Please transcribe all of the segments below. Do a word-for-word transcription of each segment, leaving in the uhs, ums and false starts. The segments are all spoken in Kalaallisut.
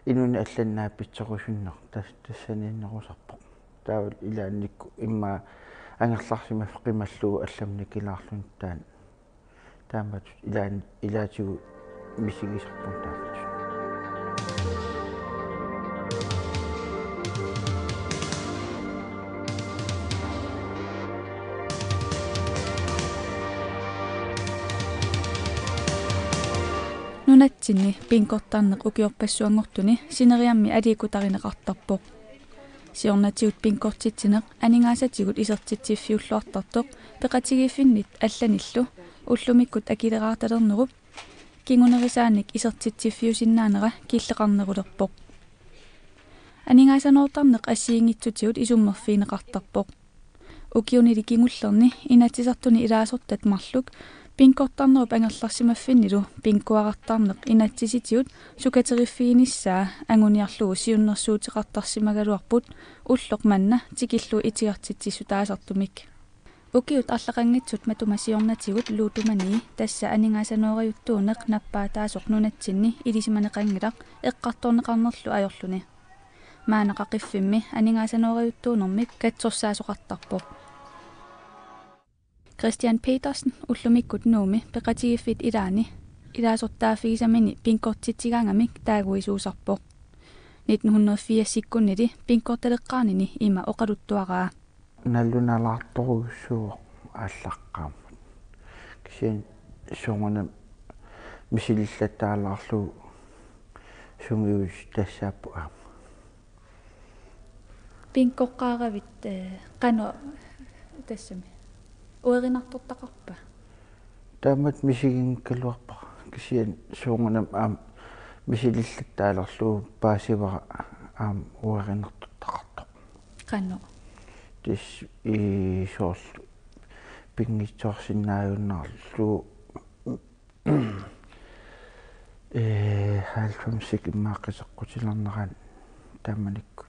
Inunnut allanut naapitserusunneq tas-, tassaniinnerusarpoq. Taavalu ilaannikkut immaqa angerlarsimaffik qimallugu allamut nikilaarluni taanna. Taamatut ilaan-, ilaatigut misigisarpunga taamatut. Nunatsinni bingortarneq ukiorpassuanngortuni sineriammi aliikkutarineqartarpoq. Siornatigut bingortitsineq aningaasatigut isertitsiffiulluartartoq peqatigiiffinnit allanillu ullumikkut akileraartalernerup kingunerisaanik isertitsiffiusinnaanera killeqarnerulerpoq. Aningaasanoortarneq assigiinngitsutigut isummerfigineqartarpoq. Ukiunili kingullerni Inatsisartuni ilaasortat marluk bingortarnerup angerlarsimaffinnilu bingoarartarneq inatsisitigut sukateriffiginissaa anguniarlugu siunnersuuteqartarsimagaluarput ulloq manna tikillugu itigartitsissutaasartumik. Ukiut arlaqanngitsut matuma siornatigut ludomani, tassa aningaasanoorajuttuuneq nappaataasoq nunatsinni ilisimaneqanngilaq eqqartorneqarnerlu ajorluni. Maanna qaqiffimmi aningaasanoorajuttuunermik katsorsaasoqartarpoq. Christian Petersen ullumikkut Nuummi peqatigiiffiit ilaanni ilaasortaaffigisamini bingortitsigaangamik taaguisuusarpoq. Nitten hundrede firsikkunnili bingortaleqqaarnini ima oqaluttuaraa: Nalunalaartorujussuuvoq aallaqqaammut. Kisianni soorunami misilillattaalaarlugu sungiusi tassaapput aamma. Bingoqqaaravit, eh, qanoq tassami uerinartortaqarpa? Taamatut misiginngikkaluarpara, kisianni soorunami aamma misilillattaalerlugu paasivara aamma uerinartortaqartoq. Qanoq? Tassa i soorlu pinngitsoorsinnaajunnaarlugu, eh, halvfemsit immaqa qiteqqutilernerani taamanikkut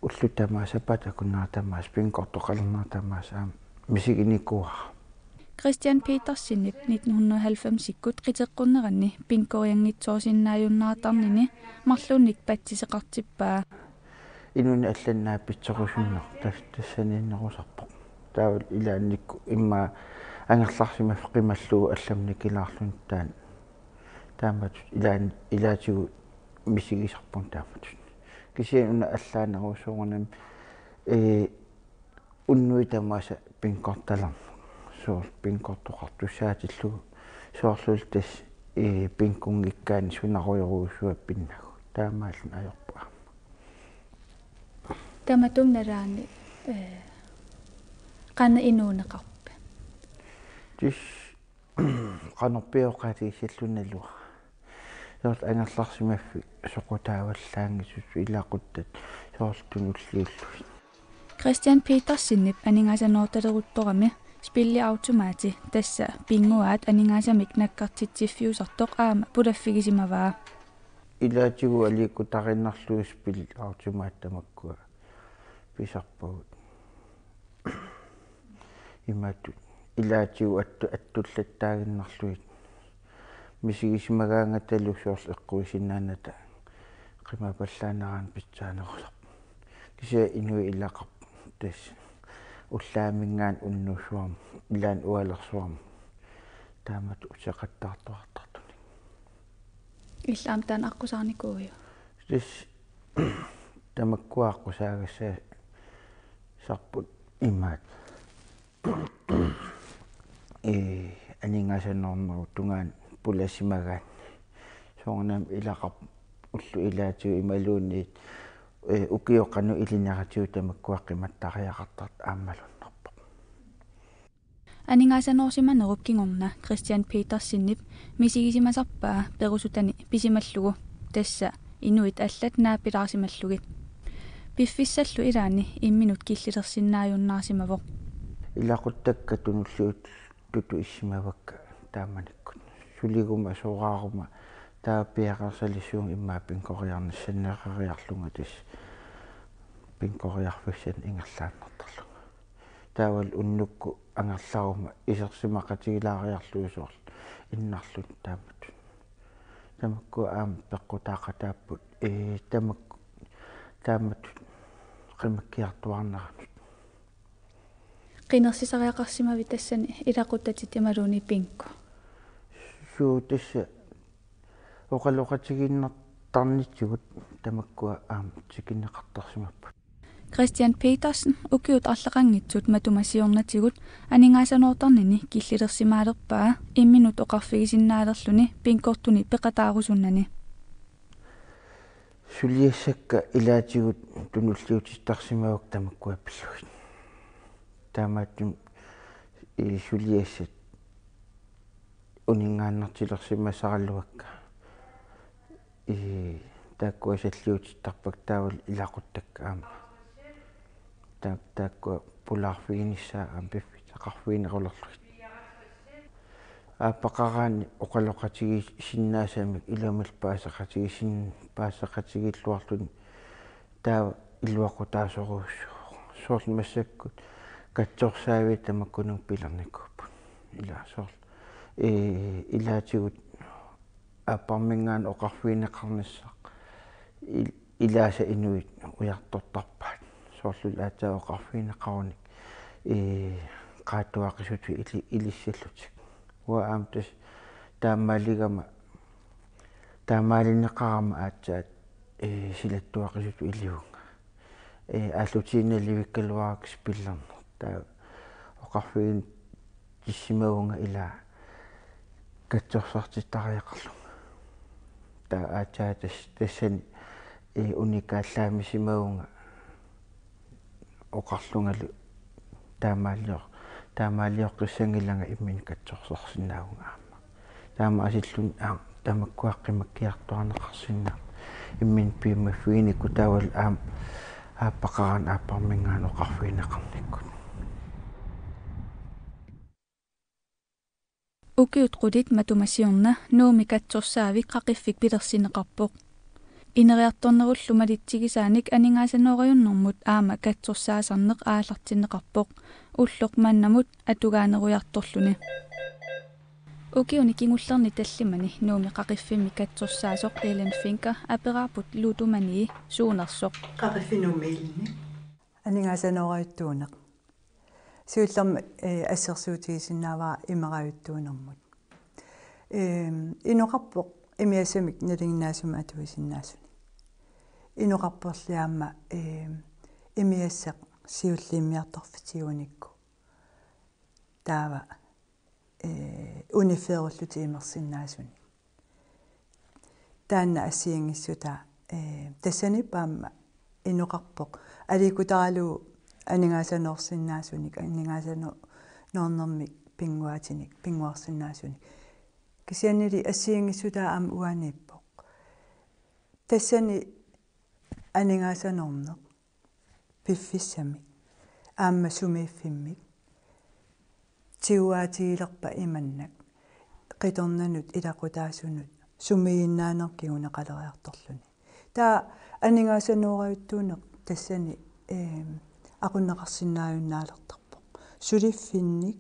ullut tamaasa, sapaatip akunnera tamaasa bingortoqalernera tamaasa aamma misiginikuuara. Christian Petersenip nitten hundrede og halvfemsikkut qiteqqunneranni bingorianngitsoorsinnaajunnaartarnini marluunnik patsiseqartippaa. Inunnut allanut naapitserusunneq tas-, tassaniinnerusarpoq. Taavalu ilaannikkut immaqa angerlarsimaffik qimallugu allamut nikilaarluni taanna. Taamatut ilaan-, ilaatigut misigisarpunga taamatut. Kisianni una allaanerusoorunami, ee, unnuit tamaasa bingortalermat. Soorlu bingortoqartussaatillugu. Soorlu tassa, ee, bingonngikkaanni sunarujorujussuaq pinnagu. Taamaalluni ajorput aamma. Tamatuma nalaani, ee, qanoq inuuneqarpa? Tassa qanorpiaq oqaatigissallugu naluara. Soorlu angerlarsimaffik soqutaavallaanngitsut, ilaquttat soorlu tunulliullugit. Christian Petersenip aningaasanoortaleruttorami spilleautomati, tassa bingoaat aningaasamik nakkartitsiffiusartoq, aamma pulaffigisimavaa. Ilaatigut aliikkutariinnarlugit spilleautomatit tamakkua pisarpagut. Imatut ilaatigut attu-, attullattaaginnarlugit. Misigisimagaangatalu soorlu eqquisinnaanata qimapallaaneraanni pitsaanerusarpoq. Kisianni inuit ilaqarput tassa ullaaminngaanniit unnuissuarmut, ilaanni ualersuarmut. Taamatut uteqattaartuartartunik. Illit aamma taanna aqqusaarnikuuiuk? Tassa tamakkua aqqusaagassasarput imaat. Ee, aningaasanoornerup tungaanut pulasimagaanni. Soorunami ilaqarput ullut ilaatigut imaluunniit, ee, ukiut qanoq ilineratigut tamakkua qimattariaqartartut aammalunnarpoq. Aningaasanoorsimanerup kingorna Christian Petersenip misigisimasarpaa perusutani pisimallugu, tassa inuit allat naapilaarsimallugit. Piffissallu ilaanni imminut killilersinnaajunnaarsimavoq. Ilaquttakka tunulliuttutut issimavakka taamanikkut. Suliguma sooraaruma taava piareersalissuunga immaqa bingoriarnissanneqariarlunga tassa bingoriarfissanik ingerlaannartarlunga. Taavalu unnukkut angerlaruma isersimaqatigilaariarlugu soorlu innarluni taamatut. Tamakkua aamma peqqutaaqataapput, ee, tamakku taamatut qimakkiartuaarneranut. Qinersisariaqarsimavit tassani ilaquttatit imaluunniit bingo? Suu, tassa oqaloqatigiinnartarnitsigut tamakkua aamma tikinneqartarsimapput. Christian Petersen ukiut arlaqanngitsut matuma siornatigut aningaasanoortarnini killilersimaalerpaa imminut oqarfigisinnaalerluni bingortuni peqataarusunnani. Suliassakka ilaatigut tunulliutittarsimavakka tamakkua pillugit. Taamaattumik, ee, suliassat uninngaannartilersimasaraluakka. Ee, taakkua salliutittarpakka taavalu ilaquttakka aamma. Ta-, taakkua pulaarfiginissaat aamma piffissaqarfiginerulerlugit. Aappaqaraanni oqaloqatigiissinnaasamik iluamik paaseqatigiissin-, paaseqatigiilluarluni taava iluaqutaasorujussuuvoq. Soorlu massakkut katsorsaaviit tamakkununnga pilernikuupput. Ilaa soorlu, ee, ilaatigut aapparminngaanniit oqarfigineqarnissaq il-, ilaasa inuit ujartortarpaat. Soorlu aatsaat oqarfigineqarunik, ee, qaatuaqisutut ili-, ilissallutik. Uanga aamma tassa taamaaligama, taamaalineqarama aatsaat, ee, silattuaqisutut ilivunga. Ee, aallutiinnalivikkaluarakkit pillerneq. Taava oqarfigitissimavunga ilaa katsorsartittariaqarlunga. Taava aatsaat tas-, tassani, ee, unikaallaamisimagunga oqarlungalu taamaalior-, taamaalioqqissanngilanga imminut katsorsarsinnaavunga aamma. Taamaasilluni aamma tamakkua qimakkiartuaarneqarsinnaavoq imminut piumaffiginikku taavalu aamma aappaqaraanni aapparminngaanniit oqarfigineqarnikkut. Ukiut qulit matuma siorna Nuummi katsorsaavi qaqiffik pilersinneqarpoq. Ineriartornerullu malitsigisaanik aningaasanoorajunnermut aamma katsorsaasarneq aallartinneqarpoq ulloq mannamut atugaanerujartorluni. Ukiuni kingullerni tallimani Nuummi qaqiffimmi katsorsaasoq Ellen Finker aperaarput Ludomani suunersoq. Qaqiffik Nuummi Ellen. Aningaasanoorajuttuuneq. Siullermik, ee, assersuutigisinnaavara imerajuttuunermut. Eem, inoqarpoq imigassamik nalinginnaasumik atuisinnaasunik. Inoqarporli aamma, eem, imigassaq siulliimmiartorfik tigunikku. Taava, ee, uniffeerullutik imersinnaasunik. Taanna assigiinngissutaat, ee, tassaniippoq aamma inoqarpoq. Aliikkutaralugu aningaasanoorsinnaasunik, aningaasano-, noornermik pinnguaatinik, pinnguarsinnaasunik. Kisiannili assigiinngissutaat aamma uaniippoq. Tassani aningaasanoorneq piffissamik aamma sumiiffimmik tiguaatigilerpat imannak qitornanut ilaqutaasunut sumiginnaaneq kinguneqaleriartorluni. Taava aningaasanoorajuttuuneq tassani, eem, aqunneqarsinnaajunnaartarpoq. Suliffinnik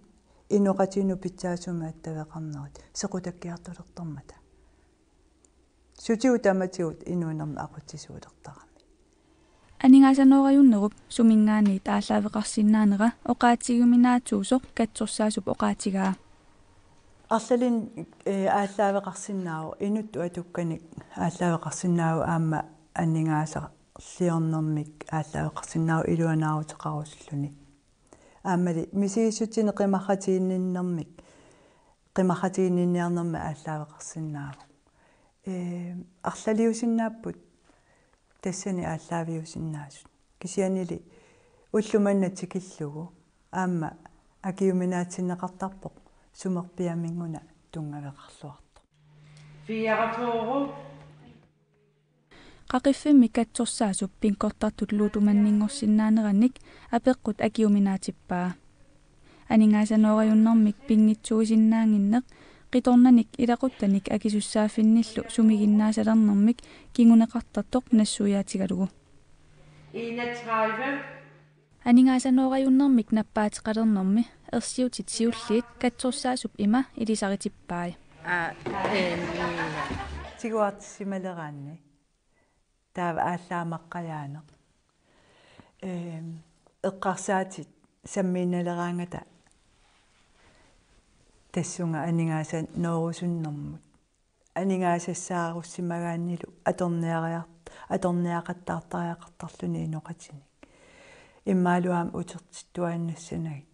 inoqatinut pitsaasumik attaveqarnerit sequtakkiartulertarmata. Sutigut tamatigut inuunermi aqutsisuulertarami. Aningaasanoorajunnerup suminngaanniit aallaaveqarsinnaanera oqaatigiuminaatsuusoq katsorsaasup oqaatigaa. Arlalinnik, ee, aallaaveqarsinnaavoq, inuttut atukkanik aallaaveqarsinnaavoq aamma aningaasarliornermik aallaaveqarsinnaavoq iluanaaruteqarusulluni. Aammali misigissutsinik qimarratiginninnermik, qimarratiginninniarnermik aallaaveqarsinnaavoq. Ee, arlaliusinnaapput tassani aallaaviusinnaasut. Kisiannili ulloq manna tikillugu aamma akiuminaatsinneqartarpoq sumerpiaminnguna tunngaveqarluartoq. Fireogfyrre. Qaqiffimmi katsorsaasup bingortartut Ludomaninngorsinnaanerannik apeqqut akiuminaatippaa. Aningaasanoorajunnermik pinngitsuusinnaannginneq qitornanik ilaquttanik akisussaaffinnillu sumiginnaasalernermik kinguneqartartoq nassuiaatigalugu. Enogtredive. Aningaasanoorajunnermik nappaateqalernermi ersiutit siulliit katsorsaasup ima ilisaritippai. Aa, ee, Tiguartissimaleraanni taava aallaamaqqajaaneq. Ehm, eqqarsaatit sammiinnaleraangata tassunga aningaasanoorusummermut. Aningaasassaarussimagaannilu atorniariart-, atorniaqattaartariaqartarluni inoqatinik. Immaqalu aamma utertittuaannassanagit.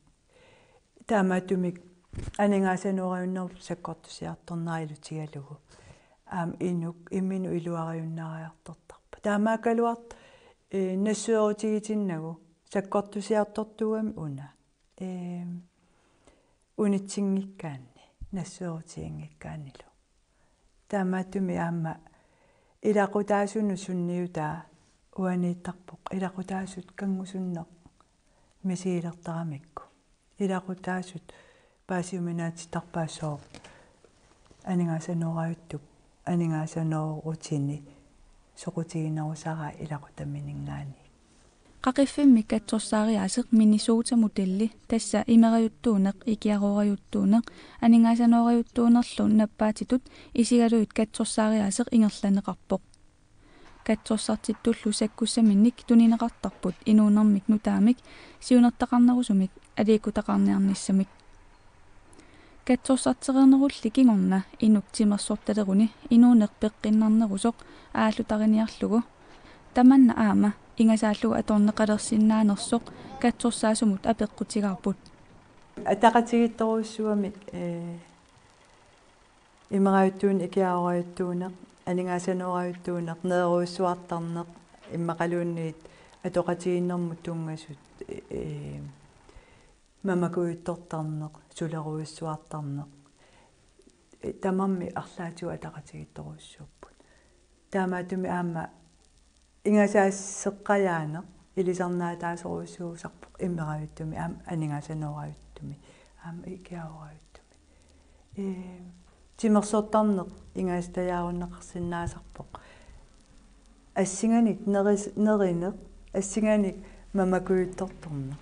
Taamaattumik aningaasanoorajunnermut sakkortusiartornera ilutigalugu. Aamma inuk imminut iluariunnaariartortarpoq. Taamaakkaluartoq, eh, nassuerutigitinnagu sakkortusiartortuugami una. Eh, unitsinngikkaanni, nassuerutiginngikkaannilu. Taamaattumik aamma ilaqutaasunut sunniutaa uaniittarpoq, ilaqutaasut kanngusunneq misigilertaramikku. Ilaqutaasut paasiuminaatittarpaat sooq aningaasanoorajuttup aningaasanoorutini soqutiginerusaraa ilaquttamininngaanniit. Qaqiffimmik katsorsaariaaseq Minnesota modelli, tassa imerajuttuuneq, ikiaroorajuttuuneq, aningaasanoorajuttuunerlu nappaatitut isigalugit katsorsaariaaseq ingerlanneqarpoq. Katsorsartittullu sakkussaminnik tunineqartarput inuunermik nutaamik siunertaqarnerusumik aliikkutaqarniarnissamik. Katsorsartereernerulli kingorna inuk timersortaleruni inuuneq peqqinnarnerusoq aallutariniarlugu. Tamanna aamma ingasaallugu atorneqalersinnaanersoq katsorsaasumut apeqqutigaarput. Ataqatigiittorujussuarmik, eh, imerajuttuuneq, ikiaroorajuttuuneq, aningaasanoorajuttuuneq, neerujussuartarneq, immaqaluunniit atoqatigiinnermut tunngasut, eh, mamakujuttortarneq, sulerujussuartarneq. Eh, tamarmik arlaatigut ataqatigiittorujussuupput. Taamaattumik aamma ingasaaseqqajaaneq ilisarnaataasorujussuusarpoq imerajuttumik aamma aningaasanoorajuttumik aamma ikiaroorajuttumik. Eh, timersortarneq ingasattajaarunneqarsinnaasarpoq. Assinganik neris-, nerineq, assinganik mamakujuttortarneq.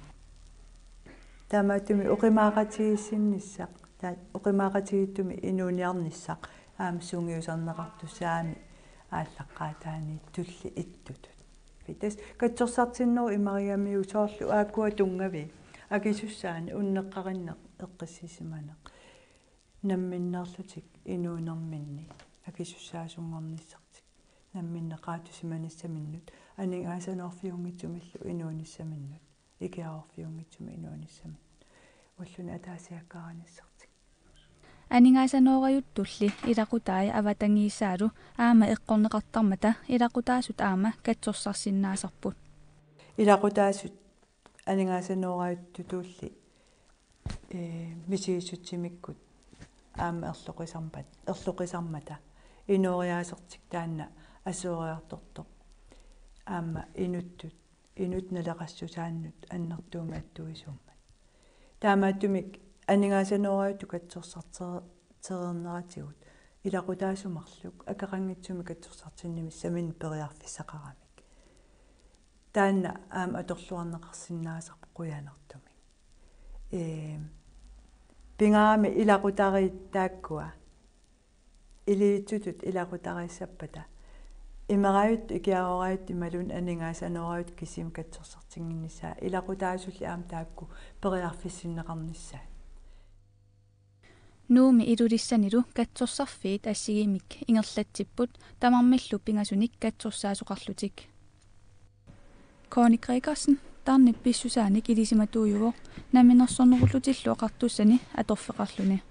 Taamaattumik oqimaaqatigiissinnissaq, taava oqimaaqatigiittumik inuuniarnissaq, aamma sungiusarneqartussaammik aallaqqaataaniittulli ittutut. Tassa katsorsartinnerup imarigamiuk soorlu aakkua tunngavii, akisussaaneq, unneqqarinneq eqqissisimaneq. Namminneerlutik inuunerminni akisussaasunngornissartik. Namminneq qaatusimanissaminnut, aningaasanoorfiunngitsumillu inuunissaminnut, ikiaroorfiunngitsumik inuunissaminnut. Ulluni ataasiakkaanissartik. Aningaasanoorajuttuulli ilaqutai avatangiisaalu aamma eqqorneqartarmata ilaqutaasut aamma katsorsarsinnaasarput. Ilaqutaasut aningaasanoorajuttuulli, eh, misigissutsimikkut aamma erloqisarmat-, erloqisarmata inooriaasertik taanna assooriartortoq. Aamma inuttut, inuk naleqassusaannut annertuumik attuisuummat. Taamaattumik aningaasanoorajuttup katsorsartere-, tereerneratigut ilaqutaasoq marluk akeqanngitsumik katsorsartinnissaminnik periarfissaqaramik. Taanna aamma atorluarneqarsinnaasarpoq qujanartumik. Ee, pingaarami ilaqutariit taakkua. Iliuutsitut ilaqutariissappata. Imerajuttup, ikiaroorajuttup imaluunniit aningaasanoorajuttup kisimi katsorsartinnginnissaa. Ilaqutaasulli aamma taakku periarfissinneqarnissaat. Nuummi Ilulissanilu katsorsarfiit assigiimmik ingerlatsipput tamarmillu pingasunik katsorsaasoqarlutik. Connie Gregersen, tarnip pissusaanik ilisimatuujuvoq, namminersornerullutillu oqartussani atorfeqarluni.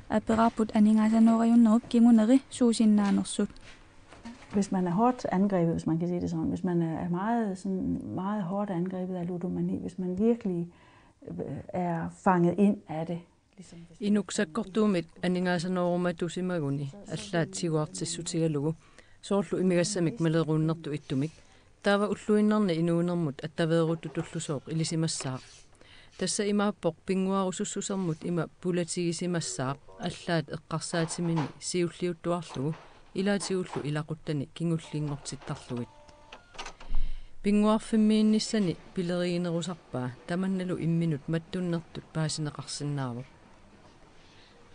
Aperaarput aningaasanoorajunnerup kinguneri suusinnaanersut. Hvis man er hårdt angrebet, hvis man kan sige det sådan, hvis man er meget, sådan, meget hårdt angrebet af ludomani, hvis man virkelig, øh, er fanget ind af det, ligesom hvis man... Inuk sakkortuumik aningaasanoorumatusimaguni allaat tiguartissutigalugu, soorlu imigassamik maleruunnertut ittumik, taava ulluinnarni inuunermut attaveerututullusooq ilisimassaaq. Tassa imaappoq pinnguarusussusermut ima pulatigisimassaaq allaat eqqarsaatimini siulliuttuarlugu ilaatigullu ilaquttani kingulliinngortittarlugit. Pinnguarfimmiinnissani pileriginerusarpaa tamannalu imminut mattunnertut paasineqarsinnaavoq.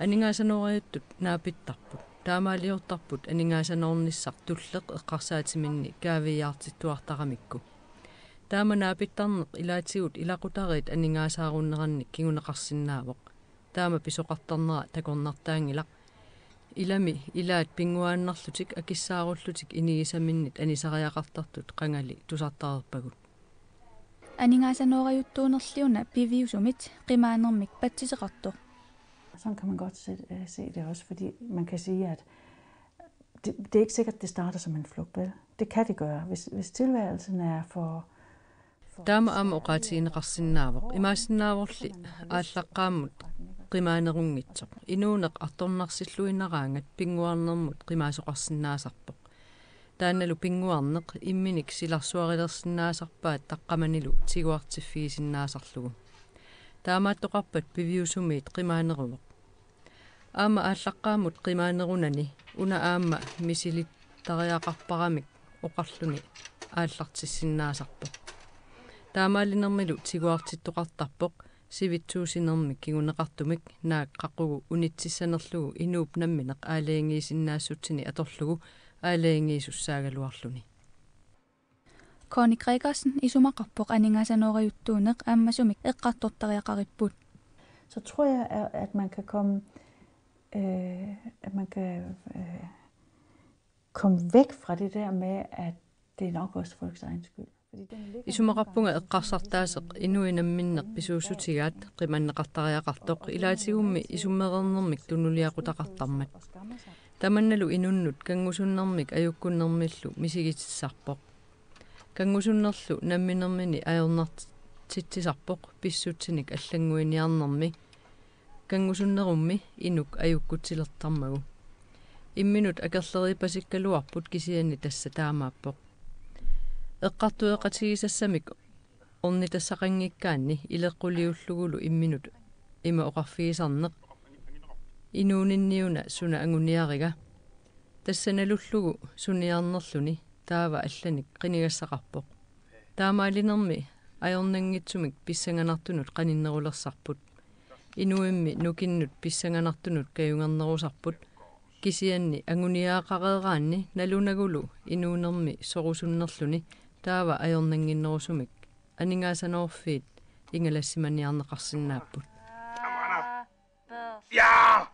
Aningaasanoorajuttup naapittarput. Taamaaliortarput aningaasanoornissaq tulleq eqqarsaatiminni kaaviiaartittuartaramikku. Taama naapittarneq ilaatigut ilaqutariit aningaasaarunnerannik kinguneqarsinnaavoq. Taama pisoqartarnera takornartaanngilaq. Ilami ilaat pinnguaannarlutik akissaarullutik inigisaminnit anisariaqartartut qangali tusartareerpagut. Aningaasanoorajuttuunerli una piviusumit qimaanermik patsiseqartoq. Sådan kan man godt se, øh, se det også, fordi man kan sige, at det, det er ikke sikkert, det starter som en flugt, vel? Det kan det gøre, hvis, hvis tilværelsen er for... Taama aamma oqaatigineqarsinnaavoq. Imaassinnaavorli aallaqqaammut qimaanerunngitsoq. Inuuneq artornarsilluinnaraangat pinnguarnermut qimaasoqarsinnaasarpoq. Taannalu pinnguarneq imminik silarsuarilersinnaasarpaat taqqamanilu tiguartiffigisinnaasarlugu. Taamaattoqarpat piviusumiit qimaaneruvoq. Aamma aallaqqaammut qimaanerunani una aamma misilittariaqarparamik oqarluni aallartissinnaasarpoq. Taamaalinermilu tiguartittoqartarpoq sivitsuusinermik kinguneqartumik naak qaqugu unitsissanerlugu inuup nammineq aalajangiisinnaassutsini atorlugu aalajangiisussaagaluarluni. Connie Gregersen isumaqarpoq aningaasanoorajuttuuneq ammasumik eqqartortariaqaripput. Så tror jeg, at, at man kan komme, øh, at man kan øh, komme væk fra det der med, at det er nok også folks egen skyld. Fordi den ligger nogle Isumaqarpunga gange eqqarsartaaseq inuit namminneq pisuussutigaat qimanneqartariaqartoq ilaatigummi isummereernermik tunuliaqutaqartarmat. Tamannalu inunnut kanngusunnermik ajukkunnermillu misigitissarpoq. Kanngusunnerlu namminermini ajornartitsisarpoq pissutsinik allannguiniarnermi kanngusunnerummi inuk ajukkutsilertarmagu. Imminut akerleriippasikkaluarput kisianni tassa taamaappoq. Eqqartueqatigisassamik ornitassaqanngikkaanni ileqquliullugulu imminut ima oqarfigisarneq: Inuuninniuna suna anguniariga? Tassa nalullugu suniarnerluni taava allanik qinigassaqarpoq. Taamaalinermi ajornanngitsumik pissanganartunut qaninnerulersarput. Inuimmi nukinnut pissanganartunut kajungernerusarput. Kisianni anguniagaqareeraanni nalunagulu inuunermi sorusunnerluni taava ajornannginnerusumik aningaasanoorfiit ingalassimaniarneqarsinnaapput. Ja!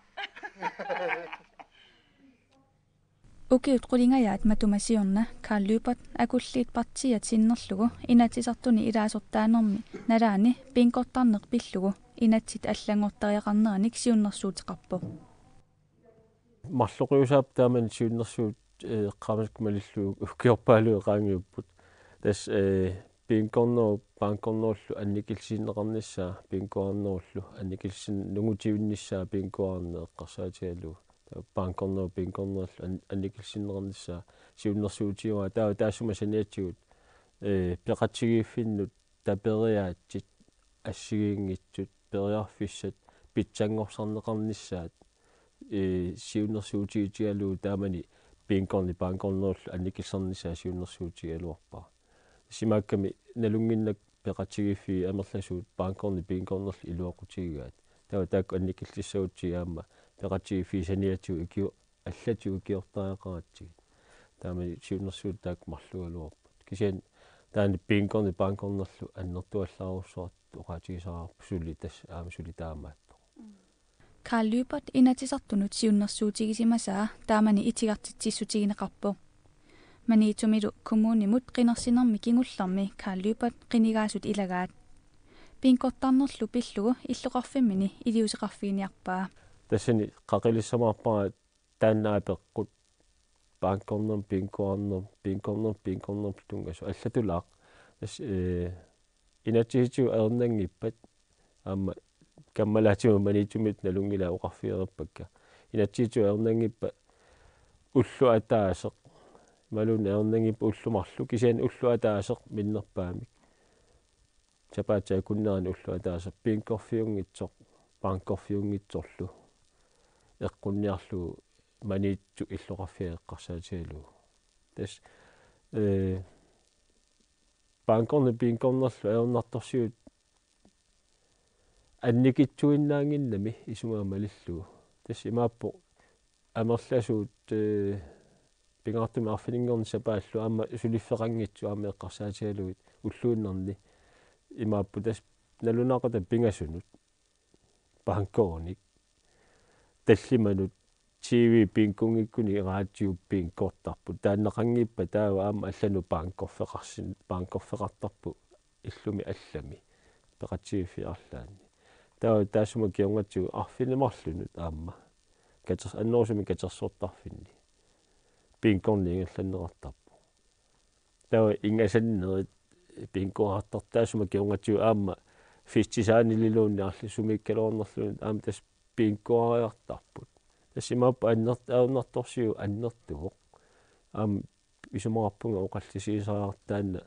Ukiut qulingajaat matuma siorna Karl Lyberth akulliit partiiat sinnerlugu Inatsisartuni ilaasortaanermi nalaani bingortarneq pillugu inatsit allanngortariaqarneranik siunnersuuteqarpoq. Marloqiusaap taamani siunnersuut, eh, eqqaamasakka malillugu ukiorpaaluit qaangiupput. Tassa, eh, bingornerup bankornerullu annikillisinneqarnissaa, bingoarnerullu annikillisin-, nungutivinnissaa bingoarneq eqqarsaatigalugu. Taava bankornerup bingornerullu an-, annikillisinneqarnissaa siunnersuutigaara. Taava taassuma saniatigut, eh, peqatigiiffinnut taperiaatsit assigiinngitsut periarfissat pitsanngorsarneqarnissaat, eh, siunnersuutigigalugu taamani bingorneq bankornerullu annikillisinneqarnissaa siunnersuutigigaluarpara. Tassa imaakkami nalunnginnakku peqatigiiffiit amerlasuut bankorneq bingornerlu iluaqutigigaat. Taava taakku annikillissagutsigit aamma peqatigiiffiit saniatigut ukiu-, allatigut ukiortariaqaratsigit. Taamani siunnersuutit taakku marluugaluarput. Kisianni taanna bingorneq bankornerlu annertuallaarujussuartut oqaatigisariaqarput suli tassa aamma suli taamaattoq. Karl Lyberth Inatsisartunut siunnersuutigisimasaa taamani itigartitsissutigineqarpoq. Maniitsumilu kommunimut qinersinermi kingullermi Karl Lyberth qinigaasut ilagaat. Bingortarnerlu pillugu illoqarfimmini iliuuseqarfiginiarpaa. Tassani qaqilissamaarpara taanna apeqqut: bankornermik bingoarnermik, binkornermik binkornermik tunngasoq allatulaaq. Tassa, eh, inatsisitigut ajornanngippat aamma kammalaatima Maniitsumiit nalunngilaat oqarfigereerpakka. Inatsisitigut ajornanngippat ulloq ataaseq, imaluunniit ajornanngippat ullut marluk, kisianni ulloq ataaseq minnerpaamik. Sapaatip akunnerani ulloq ataaseq bingorfiunngitsoq, bankorfiunngitsorlu eqqunniarlugu Maniitsup illoqarfiata eqqarsaatigalugu. Tassa, eh, bankorneq bingornerlu ajornartorsiut annikitsuinnaannginnami isumaga malillugu. Tassa imaappoq amerlasuut, eh, pingaartumik arfininngorneq sapaallu aamma suliffeqanngitsut aamma eqqarsaatigalugit ulluinnarni. Imaappoq tassa nalunaaqutaq pingasunut, bankonik, tallimanut, T V bingonngikkunik, radio bingoortarput. Taannaqanngippat taava aamma allanut bankorfeqarsin-, bankorfeqartarput illumi allami peqatigiiffiit arlaanni. Taava taassuma kingornatigut arfineq-marlunut aamma katers-, annerusumik katersortarfinni bingorneq ingerlanneqartarpoq. Taava ingasannerit bingoortartut taassuma kingornatigut aamma festivalinilluunniit arlasumiikkaluarnerluunniit aamma tassa bingooriartarput. Tassa imaappoq annert-, ajornartorsiut annertuvoq. Aamma isumaqarpunga oqallisigisariaqartoq taanna,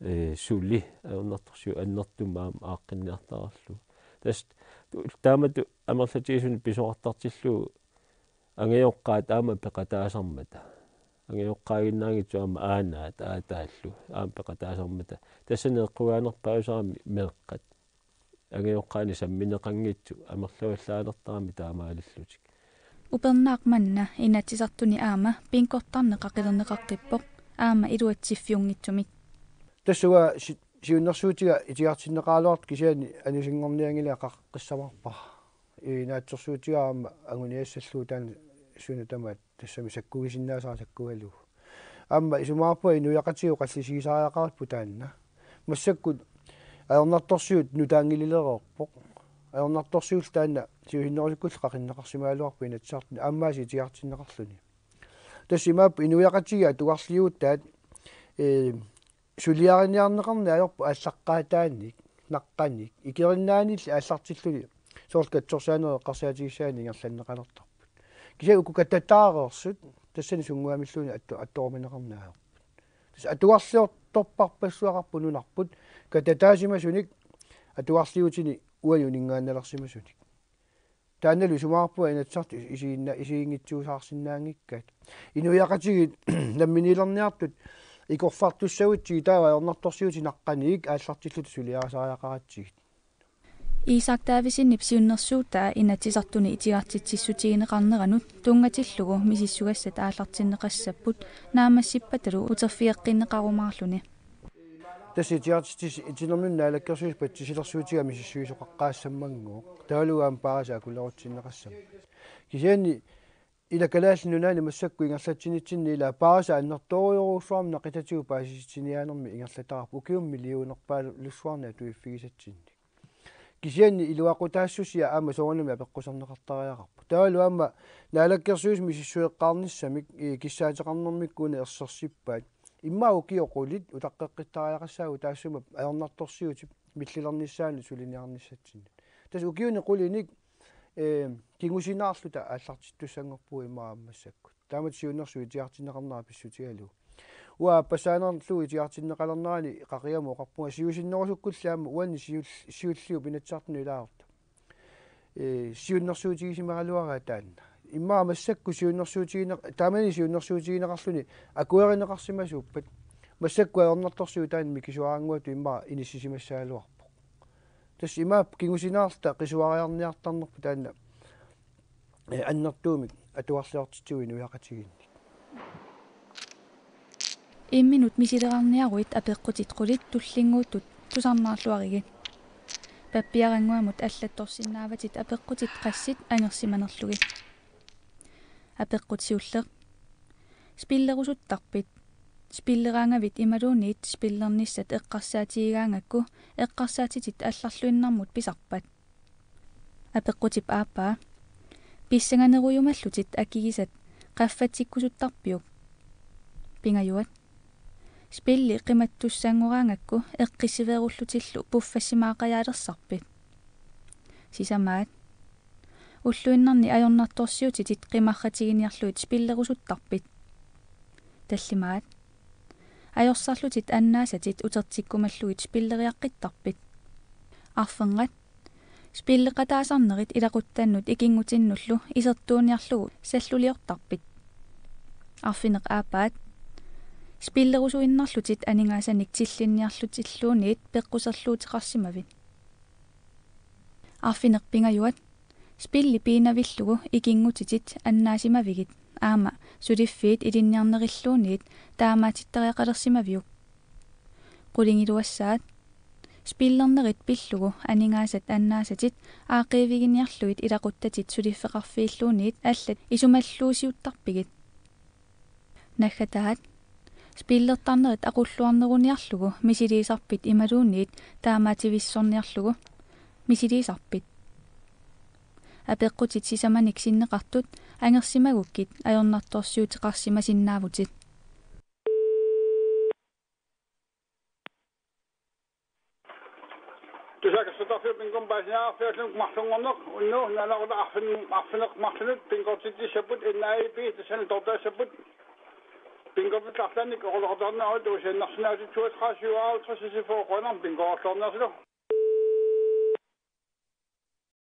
eh, suli ajornartorsiut annertuummat aamma aaqqinniartariarlugu. Tassa tu-, taamatut amerlatigisunik pisoqartartillugu angajoqqaat aamma peqataasarmata. Angajoqqaaginnaanngitsut aamma aanaat aataallu aamma peqataasarmata. Tassani eqqugaanerpaasarami meeqqat angajoqqaannik sammineqanngitsut amerlavallaalertaramik taamaalillutik. Upernaaq manna Inatsisartuni aamma bingortarneq qaqilerneqaqqippoq, aamma iluatsiffiunngitsumik. Tassa uanga si-, siunnersuutiga itigartinneqaraluartoq kisianni anusinngornianngilanga qaqqissavarpara. Naatsorsuutiga aamma anguniassallugu taanna suna tamaat tassami sakkugisinnaasara sakkugalugu. Aamma isumaqarpunga inuiaqatigiit oqallisigisariaqaripput taanna. Massakkut ajornartorsiut nutaanngililereerpoq. Ajornartorsiullu taanna siusinnerusukkullu qaqinneqarsimagaluarpoq Inatsisartuni aammaasiit itigartinneqarluni. Tassa imaappoq inuiaqatigiit atugarliuutaat, eh, suliariniarneqarneq ajorput aallaqqaataaniit, naqqaniit, ikerinnaaniilli aallartilluni, soorlu katsorsaanerit eqqarsaatigissagaanni ingerlanneqalertarput. Kisianni uku katataareersut, tassani sunnguamilluunniit attu-, attuumaneqarneq ajorput. Tassa atugarliortorpassuaqarpoq nunarput, katataasimasunit, atugarliuutinik uani uninngaannalersimasunit. Taannalu isumaqarpunga Inatsisartut isiginna-, isiginngitsuusaarsinnaanngikkaat. Inuiaqatigiit namminiilerniartut ikorfartussagutsigit taava ajornartorsiutit naqqaniit aallartilluta suliarisariaqaratsigit. Isak Davidsenip siunnersuutaa Inatsisartuni itigartitsissutigineqarneranut tunngatillugu misissugassat aallartinneqassapput naammassippatalu uterfigeqqinneqarumaarluni. Tassa itigartitsisut itinerminni naalakkersuisut patsisilersuutiga misissuisoqaqqaassammagooq. Taavalu aamma Paarisa akulerutsinneqassaaq. Kisianni ila Kalaallit Nunaanni massakkut ingerlatsinitsinni ila Paarisa annertoorujorujussuarmik naqitatigut paasisitsiniaanermik ingerlatarput ukiumut millionerpaalussuarnik atuiffigisatsinnik. Kisianni iluaqutaassusia aamma soorunami apeqquserneqartariaqarpoq. Taavalu aamma naalakkersuisut misissueqqaarnissamik, ii, kissaateqarnermikkut una ersersippaat. Immaqa ukiut qulit utaqqeqqittariaqassaagut taassuma ajornartorsiutip millilernissaanut suliniarnissatsinnut. Tassa ukiuni qulinik, eh, kingusinaarluta aallartittussanngorpugut immaqa aamma massakkut. Taamatut siunnersuut itigartinneqarnera pissutigalugu. Uanga aappassaanerlugu itigartinneqalernerani qaqigama oqarpunga siusinnerusukkulli aamma uani siul-, siulliup Inatsisartunut ilaasortap, eh, siunnersuutigisimagaluaraat taanna. Immaqa massakkut siunnersuutigineq-, taamani siunnersuutigineqarluni akuerineqarsimasuuppat. Massakkut ajornartorsiut taanna mikisuaraannguatut immaqa inissisimassagaluarpoq. Tassa imaappoq kingusinaarluta qisuariarniartarnerput taanna, eh, annertuumik atugarliortitsivugut inuiaqatigiinnik. Imminut misilerarniaruit apeqqutit qulit tullinnguuttut tusarnaarluarigit. Pappiarannguamut allattorsinnaavatit apeqqutit qassit angersimanerlugit. Apeqqut siulleq. Spillerusuttarpit? Spilleraangavit imaluunniit spillernissat eqqarsaatigigaangakku eqqarsaatitit allarluinnarmut pisarpat? Apeqqutip aappaa. Pissanganerujumallutit akigisat qaffatsikkusuttarpiuk? Pingajuat. Spilli qimattussanngoraangakku eqqissiveerullutillu puffassimaaqajaalersarpit? Sisamaat. Ulluinnarni ajornartorsiutitit qimarratiginiarlugit spillerusuttarpit? Tallimaat. Ajorsarlutit annaasatit utertikkumallugit spilleriaqqittarpit? Arfernat. Spilleqataasarnerit ilaquttannut ikinngutinnullu isertuuniarlugu salluliortarpit? Arfineq-aappaat. Spillerusuinnarlutit aningaasanik tillinniarlutilluunniit peqquserluuteqarsimavit? Arfineq-pingajuat. Spilli piinavillugu ikinngutitit annaasimavigit aamma suliffiit ilinniarnerilluunniit taamaatittariaqalersimaviuk? Qulingiluassaat: Spillernerit pillugu aningaasat annaasatit aaqqiiviginiarlugit ilaquttatit suliffeqarfiilluunniit allat isumalluusiuttarpigit? Naggataat: Spillertarnerit aqulluarneruniarlugu misiliisarpit imaluunniit taamaativissorniarlugu? Misiliisarpit. Apeqqutit sisamanik sinneqartut angersimagukkit ajornartorsiuteqarsimasinnaavutit. Tusagassutaq Bingomut paasiniarfiulluni marlunngorneq unnugu nalunaaqutaq arfin-, arfineq-marlunut bingortitsissapput N A I B tassani tortaassapput. Bingortittartaannik oqaloqatarnerit uusiinnarsinnaasut toogtredive syvoghalvtreds seksogfyrre kroner bingoorluarnersut.